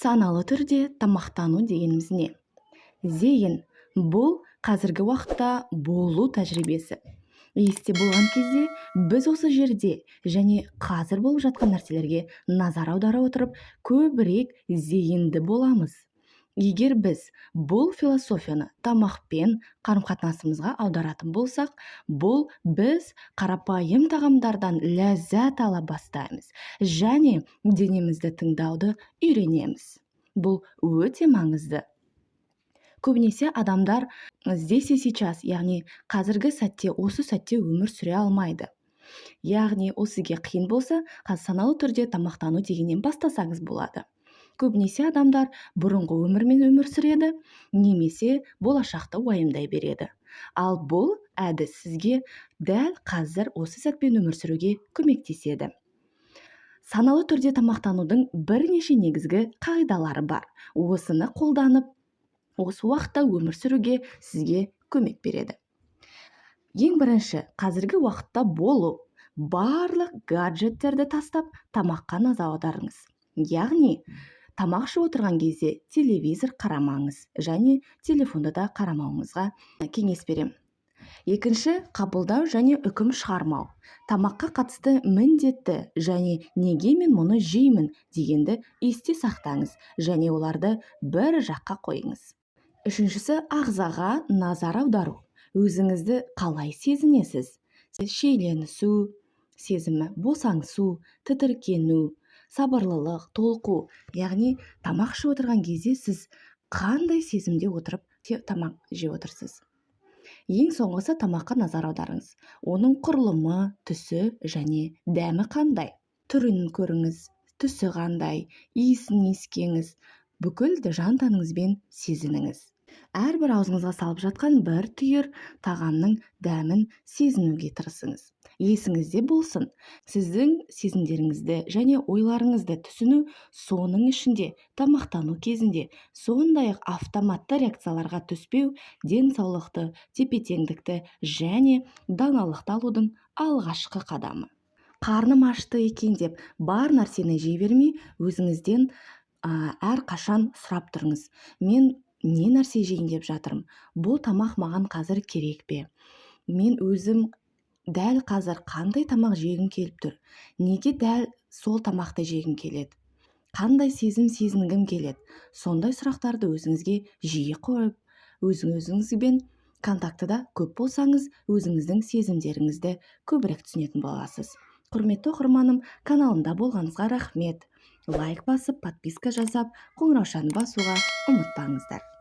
Саналы түрде тамақтану дегеніміз не? Зейін — бұл қазіргі уақытта болу тәжірибесі. Есте болған кезде біз осы жерде және қазір болып жатқан нәрселерге назар аудара отырып, көбірек зейінді боламыз. Егер біз бұл философияны тамақпен қарым-қатынасымызға аударатын болсақ, бұл біз қарапайым тағамдардан ләззат ала бастаймыз және денемізді тыңдауды үйренеміз. Бұл өте маңызды. Көбінесе адамдар здесь и сейчас, яғни қазіргі сәтте, осы сәтте өмір сүре алмайды. Яғни ол сізге қиын болса, қазір саналы түрде тамақтану дегеннен бастасаңыз болады. Көбінесе адамдар бұрынғы өмірмен өмір сүреді немесе болашақты уайымдай береді. Ал бұл әдіс сізге дәл қазір осы сәтпен өмір сүруге көмектеседі. Саналы түрде тамақтанудың бірнеше негізгі қағидалары бар. Осыны қолданып, осы уақытта өмір сүруге сізге көмек береді. Ең бірінші, қазіргі уақытта болу. Барлық гаджеттерді тастап, тамаққа назар аударыңыз. Яғни тамақ ішіп отырған кезде телевизор қарамаңыз және телефонды да қарамауыңызға кеңес беремін. Екінші, қабылдау және үкім шығармау. Тамаққа қатысты міндетті және неге мен мұны жеймін дегенді есте сақтаңыз және оларды бір жаққа қойыңыз. Үшіншісі, ағзаға назар аудару. Өзіңізді қалай сезінесіз? Шиеленісу сезімі, босаңсу, тітіркену, сабырлылық, толқу. Яғни тамақ ішіп отырған кезде сіз қандай сезімде отырып тамақ жеп отырсыз? Ең соңғысы, тамаққа назар аударыңыз. Оның құрылымы, түсі және дәмі қандай? Түрін көріңіз, түсі қандай, иісін иіскеңіз, бүкіл жан тәніңізбен сезініңіз. Әрбір аузыңызға салып жатқан бір түйір тағамның дәмін сезінуге тырысыңыз. Есіңізде болсын, сіздің сезімдеріңізді және ойларыңызды түсіну, соның ішінде тамақтану кезінде, сондай-ақ автоматты реакцияларға түспеу денсаулықты, тепе-теңдікті және даналықты алудың алғашқы қадамы. Қарным ашты екен деп бар нәрсені жей бермей, өзіңізден әрқашан сұрап тұрыңыз: мен не нәрсе жейін деп жатырмын? Бұл тамақ маған қазір керек пе? Мен өзім дәл қазір қандай тамақ жегім келіп тұр? Неге дәл сол тамақты жегім келеді? Қандай сезім сезінгім келеді? Сондай сұрақтарды өзіңізге жиі қойып, өзің-өзіңізбен контактыда көп болсаңыз, өзіңіздің сезімдеріңізді көбірек түсінетін боласыз. Құрметті оқырманым, каналымда болғаныңызға рахмет. Лайк басып, подписка жасап, қоңыраушаны басуға ұмытпаңыздар.